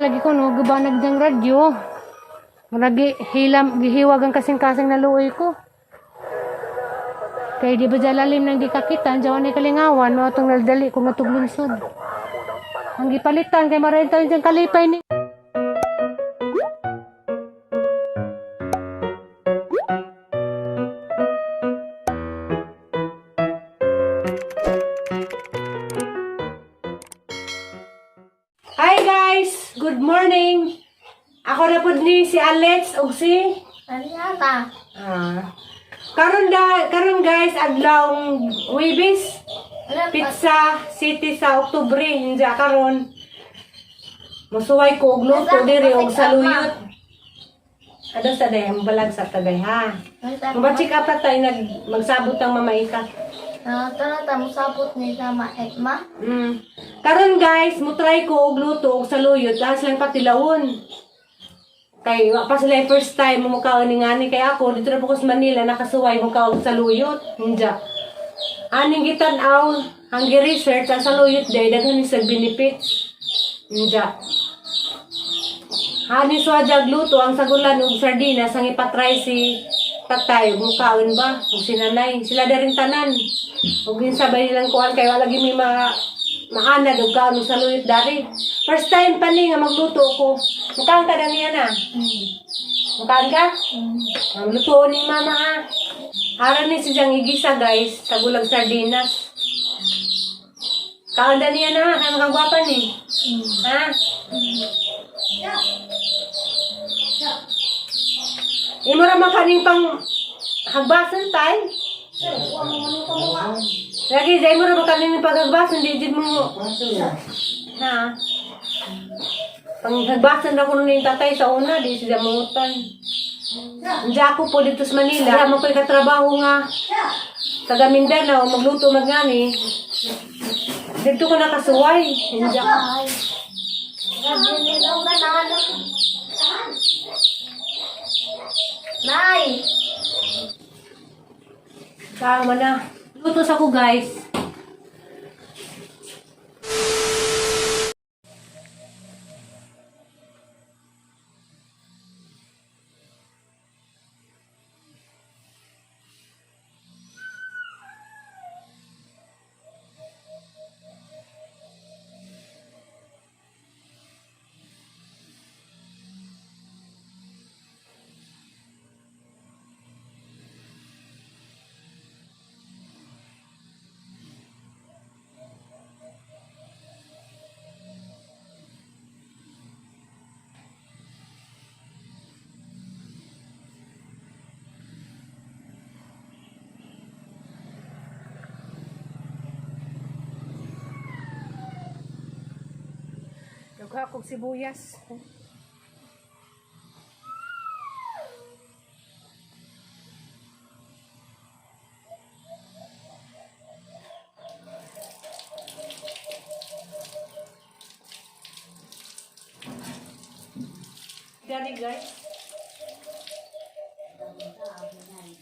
lagi ko no, gubanag diyang radyo. Muragi hilam gihiwag ang kasing-kasing na luoy ko. Kay di ba dyan lalim nang di kakita, diyan ni kalingawan, mo atong naldali ko matuglunsod. Ang gipalitan kay marenta diyang kalipay ni. Hi guys! Good morning! Ako na pud ni si Alex ug si Ariana. Ah. Karon da karon guys adlaw Webes Pizza City sa Oktubre hinja karon. Musuway ko og luto diri og saluyot. Ano sa day ang balag sa tagay ha. Mabatsik up tayo nag magsabot ang mamaika. Tara ta musabot ni sama Ekma. Karon guys, mo try ko og luto og saluyot taas lang patilawon. Kay wa pa sila yung first time mo mukaon ni ngani kay ako dito na po ko sa Manila nakasuway mo kaon saluyot. Hinja. Aning gitan-aw ang gi-research ang saluyot day daghan ni sa benefits. Hinja. Hani suwajag luto ang sagulan og sardinas ang ipatry si tatay ug mukaon ba ug si nanay sila da rin tanan ug ginsabay nilang kuan kay wala gyud may mga maanad og kaon og saluyot dari. First time pa ni nga magluto ko. Mukaon ka na niya na. Mukaon ka? Ang luto ni mama ha. Aran ni si Jang igisa guys, sagulag sardinas. Kaon na niya na, kay makagwapa ni. Ha? Imo ra man kaning pang hagbasan tay. Lagi dai mo ra ba kaning paghagbasan di jud mo. Ha? Panghagbasan ra kuno ning tatay sa una di siya mangutan. Hindi ako po dito sa Manila. Wala man ko'y katrabaho nga taga Mindanao, magluto magngani. Dito ko nakasuway. Hindi ako. Ay. Nay. Tama na. Luto sa ko guys. Nagha kog sibuyas. Daddy guys. Gabi nay.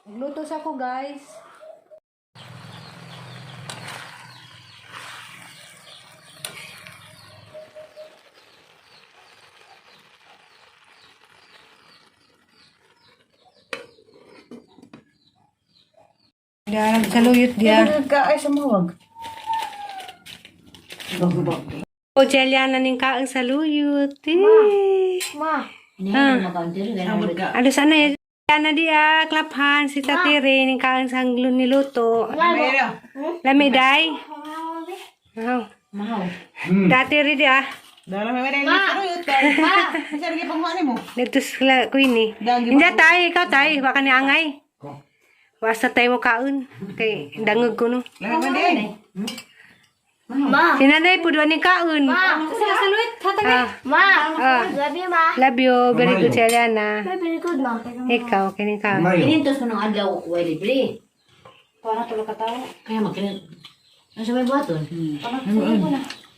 Nagluto sa ko guys. Diya, nagsaluyot diya. Ay, sa mawag. O, Jeliana ning kaang saluyot. Eh. Ma. Ah. Ano sana yan? Jeliana diya, klaphan si Tatire ning kaang sanglo niluto. Lami day. Wow. Dati rin diya. Dala may may ma. Ma, lagi pang mo. Dito sila queen eh. Hindi tayo, ikaw tayo. Baka ni angay. Basta tayo mo kaon. Kay dangog ko no. Lami man din. Ma. Si nanay po doon ni kaon. Ma. Ah, Ma. Ah. Love you, ma. Love you. Very good si Eliana. Very good, ma. Ikaw, kining kaon. Pinintos mo ng adlaw, way libre. Para tulo ka tao. Kaya magkinin. Ano sa may buhaton?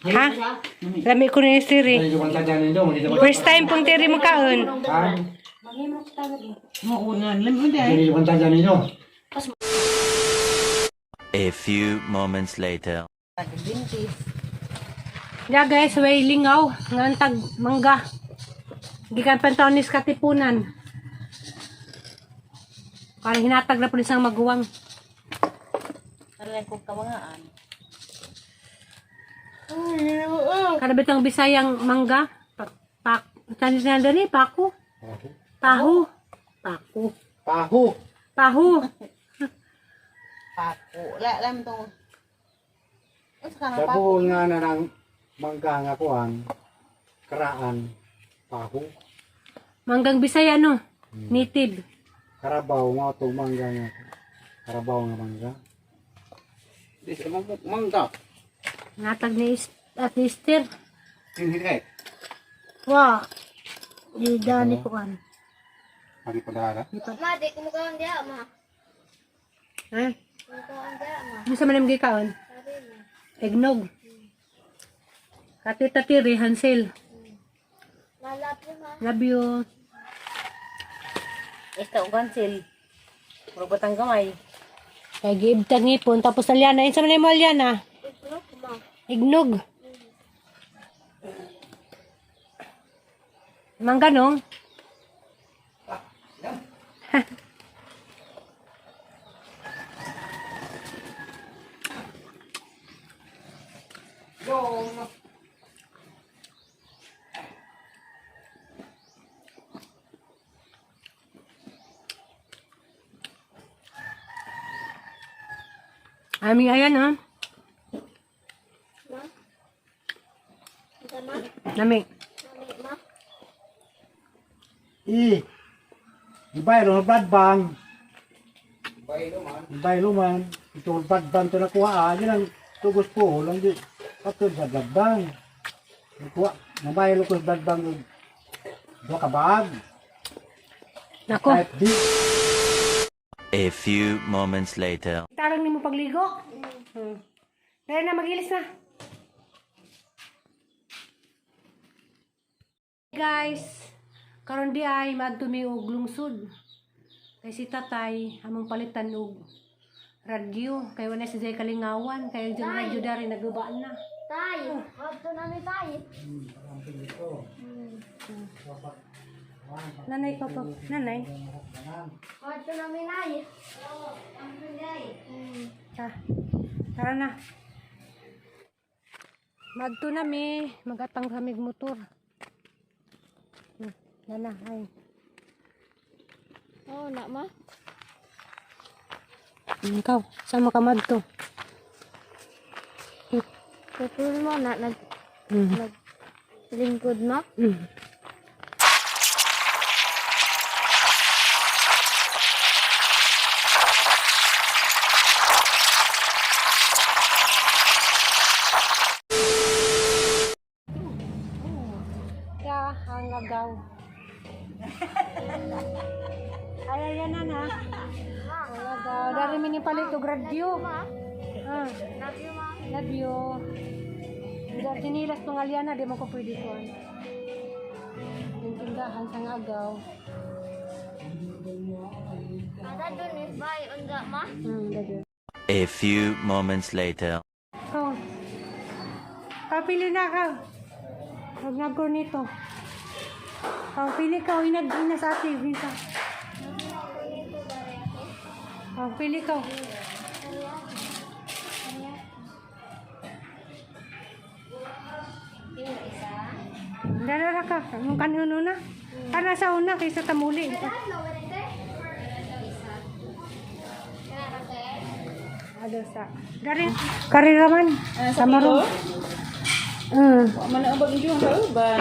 Ha? Lami ko ni Siri. First time pong tiri mo kaon. Maghimo ka lagi. Mo una, limon di ay. Dili pantayan ninyo. A few moments later. Ya guys, way lingaw ngantag mangga. Gikan pa taon ni sa Katipunan. Parang hinatag na po isang maguwang. Aray ko kawangaan. Kada bitang Bisayang mangga. Pak pak tanis na dani paku. Pahu. Paku. Paho. Pahu. Pako. La lam tong. Unsa ka na Sa pako? buhol nga na ng mangga nga kuan, karaan, paho. Manggang Bisaya no. Native. Karabaw nga itong mangga nga. Karabaw nga mangga. Di sa mangga. Natag ni at ni Esther. Hindi kay. Wa. Di dani kuan. Pagi padala. Ma, di kumukaon diha, ma. Ha? Kumukaon diha, ma. Unsa man imong gikaon? Sabi na. Eggnog. Kati-tatiri Hansel. Ma, love you, ma. Love you. Esta og cancel. Murag batang gamay. Kay giibtag ngipon tapos alyana. Unsa man imo alyana? Itlog, ma. Ignog. Mangga no? Aming ayan ha. Ma? Unsa, ma? Nami. Mami, ma? I. Ibay lo blood bank. Ibay lo man. Ito blood bank to nakuha. Ah. Yan ang tugos po. Lang di. Patod sa blood bank. Nakuha. Nabaylo ko sa blood bank. Dua ka bag. Nako. Type D. A few moments later. Tarang nimo pagligo. Hmm. Dahil na magilis na. Guys, karon di ay maadto mi og lungsod. Kay si tatay among palitan og radyo kay wala si Jay kalingawan kay yung radyo dari naguba na. Tay, wadto na ni tay. Nanay ko po. Nanay. Wadto na mi nay. Ta. Tara na. Madto na mi, magatang kamig motor. Nana, ay. Oo, na, ma. Ikaw, saan mo ka madto? Pupul mo na nag Mm. lingkod mo. Ya, hangagaw. Ay, ayan na na. Hangagaw. Dari mi ni palit og radyo. Ah, Love you, ma. love you. Hindi tinilas tong alyana, di mo ko pwede ko. Yung tindahan sa ngagaw. Ada dun is bay unga, ma. Dali. A few moments later. Ikaw. Kapili na ka. Huwag na ko nito. Oh, pili ka. Inag ina sa ate. Bisa. Oh, pili ka. Dala ka. Anong kanuno na? Kana sa una kaysa tamuli. Ado sa. Dari kariraman. Sa maron. Wa man ang bagyo ang kauban.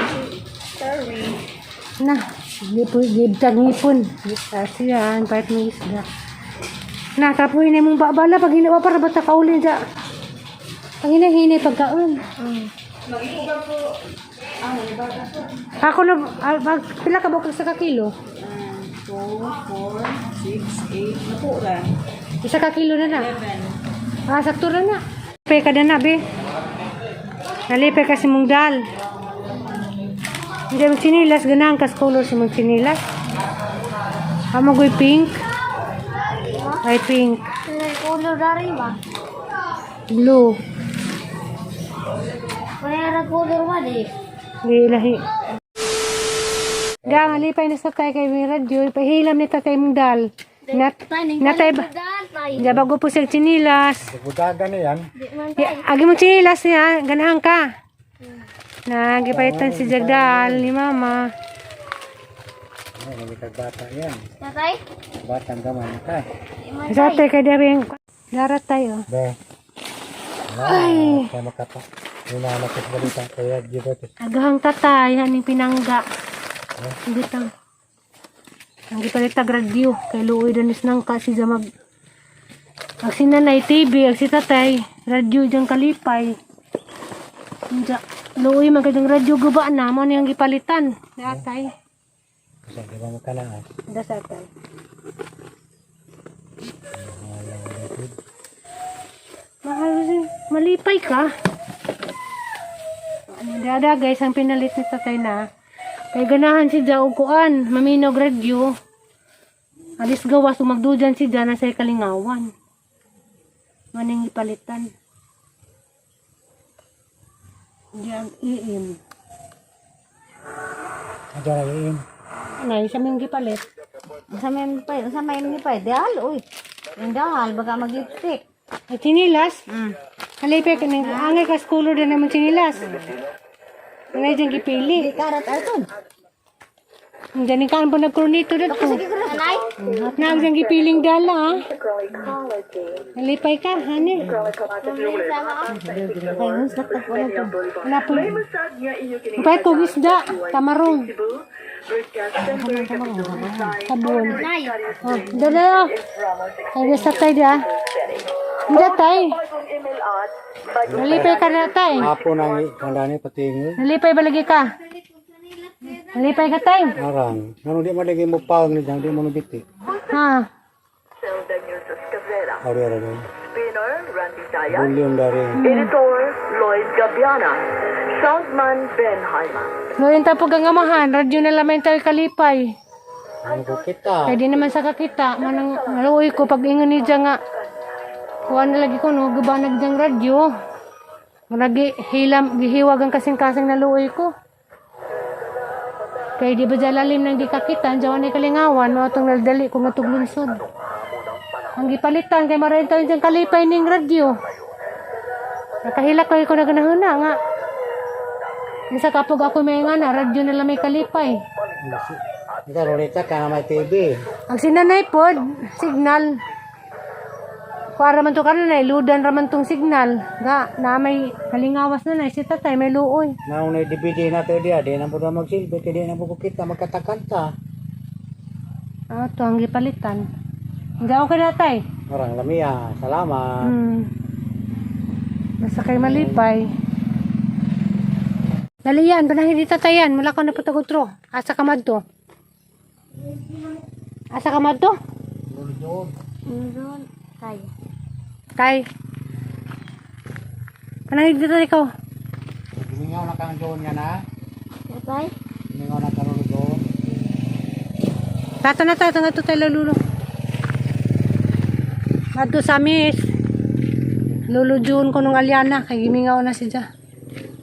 Sorry. Na, gipon, gibtag ngipon. Siyan, pahit mo isda. Na, tapuhin na mong babala. Pag hinawa para bata kaulin dya. Pag hinahinay pagkaon. Ako na, pila ka bukag sa kakilo? 2, 4, 6, 8. Napo ra. Isa ka kilo na na. 11. Ah, sakto na na. Pe ka na na, be. Nalipay kasi mong dal. Hindi mo sinilas, ganahan kas color si mong sinilas. Amo goy pink. Ay, pink. May color dari ba? Blue. Wala ra color ba di? Di lahi. Gang, alipay na sa tay kay may radyo. Ipahilam ni tatay mong dal. Nat, natay ba? Dal tay. Diya bago po siya chinilas. Budagan na yan. Di man Ya, agi mo chinilas niya, ganahan ka. Nagipalitan si Jagdal ni Mama. Ay, hindi kag bata yan. Tatay. Batang gamay na ka. Di man Sa tay kay dari darat tayo. Be. Ay. Kaya makapa. Hinahanap ko sa balita. Kaya di ba ito? Agahang tatay, haning pinangga. Butang. Ang gipalitag radyo kay luoy danis nang ka si Jamag. Ang si nanay TV, ang si tatay, radyo diyang kalipay. Diya, luoy magandang radyo guba na mo niyang gipalitan. Tatay. Kasi di ba magkanaas? Da sa tatay. Mahal sin malipay ka. Ano dada guys, ang pinalit ni tatay na. Kay ganahan si Jao kuan, maminog radyo. Alis gawas umagdujan si Jana sa kalingawan. Maning ipalitan. Diyan iim. Adyo na yun. Nay, sa ming gipalit. Sa may pa, sa may ni pa dal oy. Yung dal baga mag-lipstick. Ay, chinilas? Halipay ka ning angay ka color din naman chinilas. Nay diyang gipili. Di karat aton. Diyan ni kan po nagkrunito dito. Nanay. Naag diyang gipiling dala ah. Nalipay ka, hani. Kay uns laktak ko na to. Wala po. Pahit kong isda, tamarong. Sabon. Oh, dala. Ay, sa tay dia. Hindi tay. Nalipay ka na tay. Apo nang kandani patingi. Nalipay ba lagi ka? Nalipay ka tay. Arang. Ano di malagi mo pang ni di mo nabiti. Ha. Ari ari. Bullion dari. Editor Lloyd Gabiana. Soundman Ben Haima. Noon tapog ang amahan, radyo na lamay tayo kalipay. Ano ko kita? Kaya di naman sa kakita, manang maluoy ko pag ingon ni nga. Kuha na lagi ko no, guba nagdang radyo. Maragi hilam gihiwag ang kasing-kasing na luoy ko. Kaya di ba dyan lalim nang di kakita, ang jawan ni kalingawan, mo atong naldali ko nga tuglunsod. Ang gipalitan kay marayon tayo dyan kalipay ning radyo. Nakahilak kayo ko na ganahuna nga. Minsa kapog ako may nga na, radyo na lang may kalipay. Ikaw Lolita ka na may TV. Ang sinanay pod, signal. Kuha raman to karon ay ludan raman tong signal. Ga, na may kalingawas na na si tatay may luoy. Naong na DVD na to diya, di na po na magsilbi, kaya di na po ko kita magkatakanta. Ah, to ang gipalitan. Hindi okay na tay. Arang lamia, salamat. Basta kay malipay. Dali yan, panahin di tatayan. Mula ka na patagutro. Asa ka madto? Asa ka madto? Meron tay. Tay. Panahin di tatay ko. Gumingaw na kang doon nga na. Tatay. Gumingaw na kang doon. Tato na tato nga to tayo lululo. Madto sa amis. Lolo June ko nung Aliana. Kay gimingaw na siya.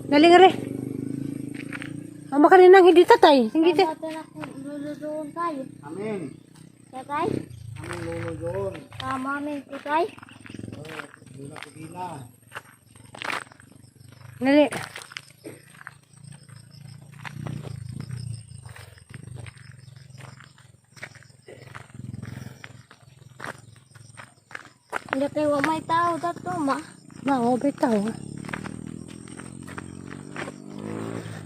Dali nga re. Ang makaninang hindi tatay. Hindi tatay. Tato na kung lulutuon tayo. Amin. Tatay. Amin lolo doon. Tama min ko tay. Doon na kubina. Dali. Hindi kayo may tao tato ma. Mao, bitaw.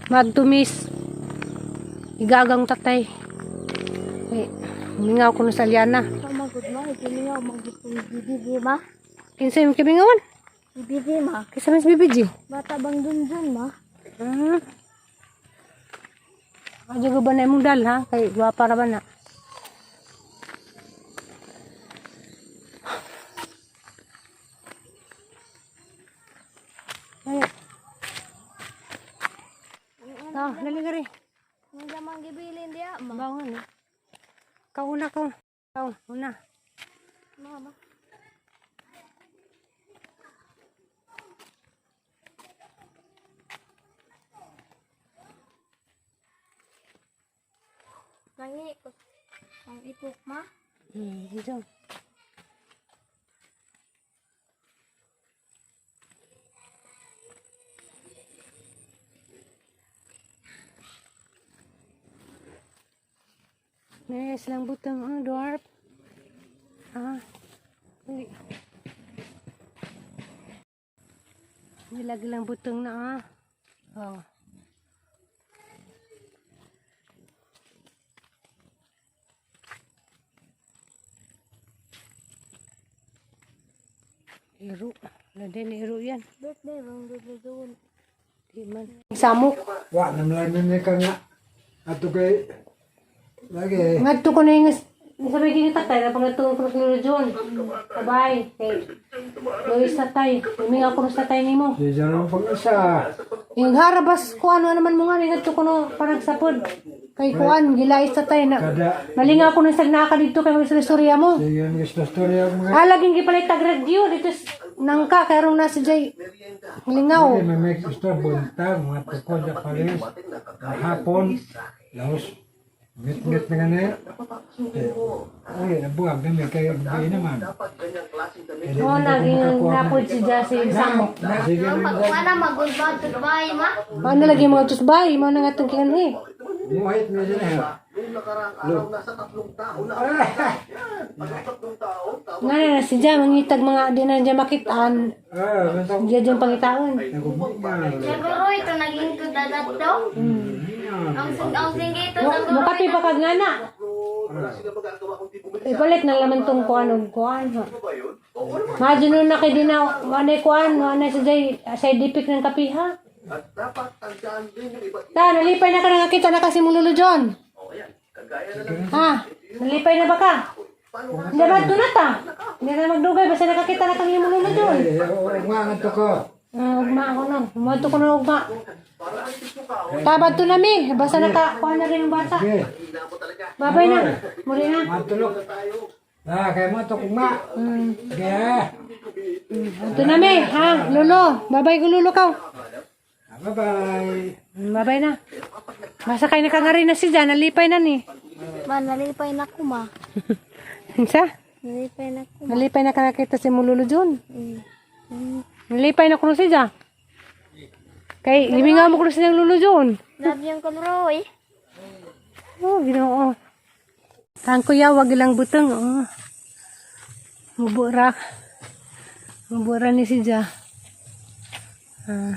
Madto miss. Igagang tatay. Ay, mingaw ko na sa Aliana. Tama gud ma. Hindi nga magutong BBB ma. Kinsa yung kimingawan? BBB ma. Kaysa mas BBG. Bata bang dun ma? Adyo ko ba na imong dal ha? Kay gwapa ra ba na? Ay. Ah, dali ka rin. Hindi man gibilin diya ma. Bangon eh. Ikaw una ko. Ikaw una. Mama. Nangi ko. Ang ipok ma. Dito. Yes, lang butang ang dwarf. Ah. Uy. May lagi lang butang na ah. Oh. Iro. Landi ni iro yan. Birthday bang doon. Di man. Samok. Wa namlay ni ka nga. Ato kay lagi. Ngadto ko na yung sabi kini tatay na pangatong krus ni John. Kabay. Kay Luis tatay. Huminga ko sa tatay nimo. Di dyan ang pag-isa. Yung harabas ko ano naman mo nga ngadto ko no parang sapod. Kay kuan gilais tatay na. Kada Malinga ko nang sagnaka dito kay mga istorya mo. sige ang istorya mga Ah, laging gipalit tag radio dito nangka karon na si Jay. Lingaw. May may gusto buntag, mga tukod sa palis, hapon, laos, ngit-ngit na gani. Eh, uy, nabuhag na may kayo gabi naman. Eh, Oh, naging napod si Jay si Samok. Sige Ang na, pagkuana magulbad bay ma. Ano lagi mga tusbay, mo na nga itong kian eh. muhit na sila. Nga na na si Jay, mangitag mga di na dyan makitaan. Ah, basta Diyan dyan pangitaon. nagumigyan. Siguro ito naging tudadat to. Ang singgi ito siguro. Mukapi pa kag nga na. Ipalit na laman tong kuan og kuan. ha. Madyo nun na kay di na, wanay kuan, wanay sa Jay, sa dipik ng kapiha. Ta, nalipay na ka nakakita na kasi mo Lolo John. Ha? Nalipay na ba ka? Hindi ba ito na ta? Hindi na magdugay, basta nakakita na kang imo Lolo John. Eh, ugma nga to ko. Ah, ugma ako no. Umadto ko na ugma. Tabad to na mi. Basta naka, kuha na rin yung bata. Sige, Babay na. Muli na. matulog. Ah, kaya mo to ugma. Sige, ah. Ito na mi. Ha? Lolo. Babay ko lolo ka. Bye-bye. Babay na. Masakay na ka nga rin na si Jan. Nalipay na ni. Ma nalipay na ko ma. Sa? Nalipay na ko. Nalipay na ka nakita si mo Lolo John. Nalipay na ko si Jan. Kay, liminga mo ko si ng Lolo John. Love yung kulroy. Oh, ginoo. Ang kuya, wag ilang butang. Oh. Mubura. Mubura ni si Ja. Ah.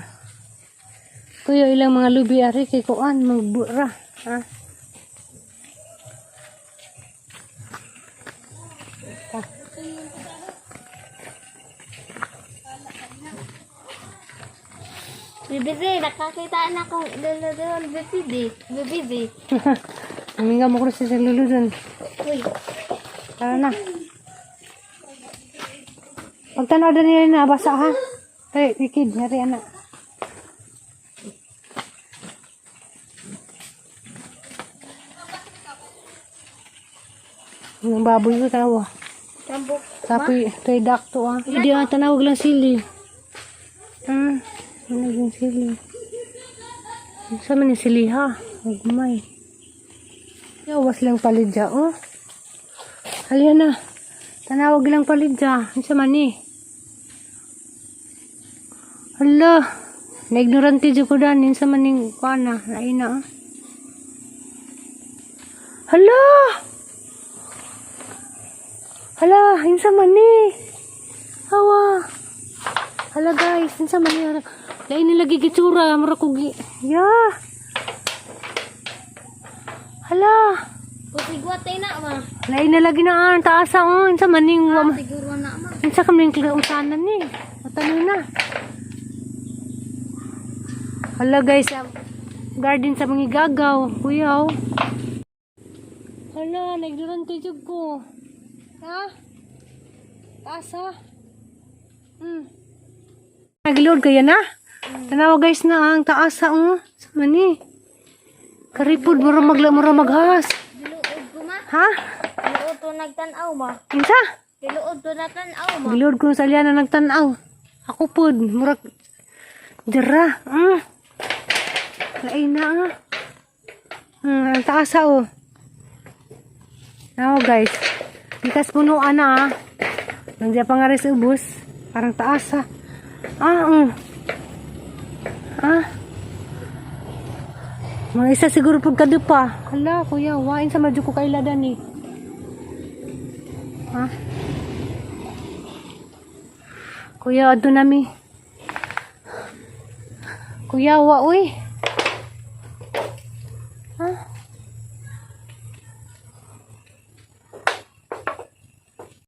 Kuya, ilang mga lubi ari kay kuan, magbura. Ha? Ah. Bibisi, nakakita na akong lolo doon. Bibisi, bibisi. Huminga mo ko si Lulu dun. Uy, Tara na. Pagtanaw na nila na, basa ha. Tay, ikid, nyari anak. Yung baboy ko, tanawa. tambok. Tapoy, tay dakto ah. Hindi ah, tanawag lang sili. Ah, ano yung sili? Sa man yung sili ha? Ugmay. Yawas lang palidya oh. Halya na. Tanawag lang palidya. Ano sa man eh? Hala. Na-ignorante dyan ko dan. Sa man yung kuana. Lain na ah. Hala! Hala, insa man ni. Hawa. Hala guys, insa man ni. Lain nila gigitsura, mura ko gi. Ya. Hala. Kusigwatay na ma. Lain na lagi na ang taas oh, insa man ning Siguro na ma. insa kam ning usanan ni. Matano na. Hala guys, garden sa mga gagaw, kuya oh. Hala, nagdurante jud ko. Ha? Taas ha? Nagload kaya na? Tanawa guys na ang taas ha oh. Sa mani. Karipod mura magla mura maghas. Giluod ko ma. Ha? to nagtan-aw ma. Kinsa? Giluod to nagtan-aw ma. Gilod ko sa liana nagtan-aw. Ako pod, murag dira. Lain na ah. Ang taas ah, oh. Now guys, bikas punuan na ah. Nandiyan pa nga rin sa ubos. Parang taas ah. Ah. Ah. Mga isa siguro pagkadupa. Hala, kuya, wain sa madyo ko kailadan eh. Ah. Kuya, adto nami. Kuya, wa uy.